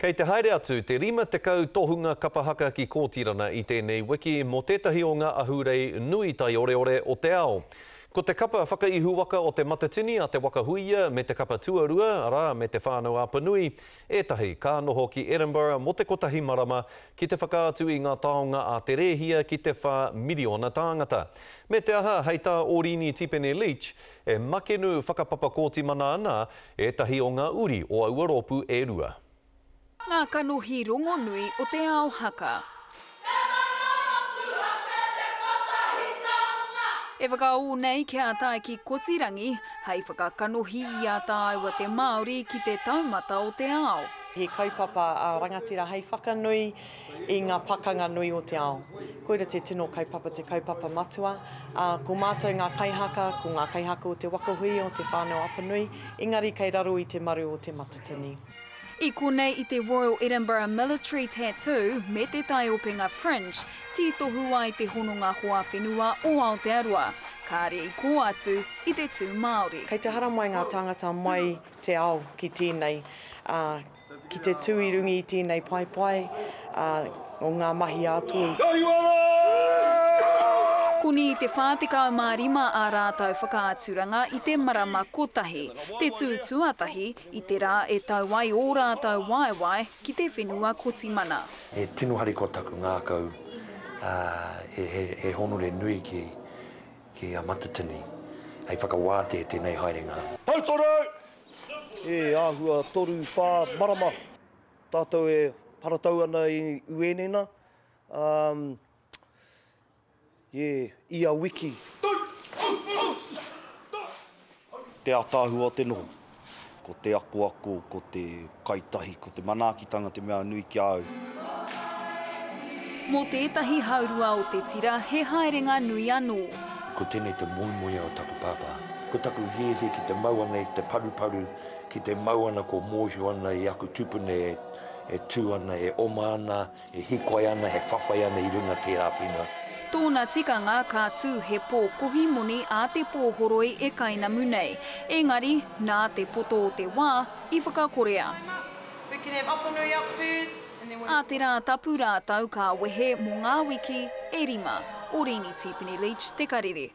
Kei te haere atu te 50 tohunga kapa haka ki Kōtirana i tēnei wiki mō tētahi o ngā ahurei nui taioreore o te ao. Ko te kapa whakaihuwaka o Te Matatini a Te Waka Huia me te kapa tuarua, arā, me Te Whānau-a-Apanui, ētahi ka noho ki Edinburgh mō te kotahi marama ki te whakaatu i ngā taonga a te rēhia ki te 4 miriona tāngata. Me te aha, hei tā Orini Tipene Leach, e makenu whakapapa Kōtimana ana ētahi o ngā uri o aua rōpū e rua. Ngā kanohi rongonui o te ao haka. E whakaū nei kia tae ki Kotirangi hei whakakanohi i a tāua te Māori ki te taumata o te ao. He kaupapa a Rangatira hei whakanui i ngā pakanga nui o te ao. Koira te tino kaupapa, te kaupapa matua. Ā, ko mātou ngā kaihaka, ko ngā kaihaka o Te Waka Huia, o Te Whānau Apanui, engari kei raro i te maru o Te Matatini. I konei i te Royal Edinburgh Military Tattoo me te taiopenga Fringe, tītohu ai te hononga hoa whenua o Aotearoa, kāre i kō atu i te tū Māori. Kei te haramai ngā tāngata mai te ao ki tēnei, ā, ki te tū i runga i tēnei paepae, ā, o ngā mahi ā toi. Koni i te 45 ā rātou whakaaturanga i te marama kotahi, te tū tuatahi i te rā e tau ai ō rātou waewae ki te whenua Kotimana. He tino harikoa taku ngākau, ā, he hōnore nui ki, ki a Matatini hei whakawātea i tēnei haerenga. Tautoru! E āhua toru, whā marama tātou e paratau ana i Uenena, um, yeah, ia wiki. Te ātaahua o te noho. Ko te akoako, ko te kai tahi, ko te manaakitanga te mea nui ki a au. Mō tētahi haurua o te tira he haerenga nui anō. Ko tēnei te moemoeā o taku pāpā. Ko taku hiahia ki te mau ana i te paruparu, ki te mau ana ko mōhio ana i aku tupuna e tū ana, e oma ana, e hikoi ana, e whawhai ana i runga tērā whenua. Tōna tikanga ka tū he pō kohi moni a te pō horoi e kainamu nei. Engari, nā te poto o te wā i whakakorea. Ā te Rātapu rātou ka wehe mō ngā wiki e rima. Orini Tipene Leach, Te Karere.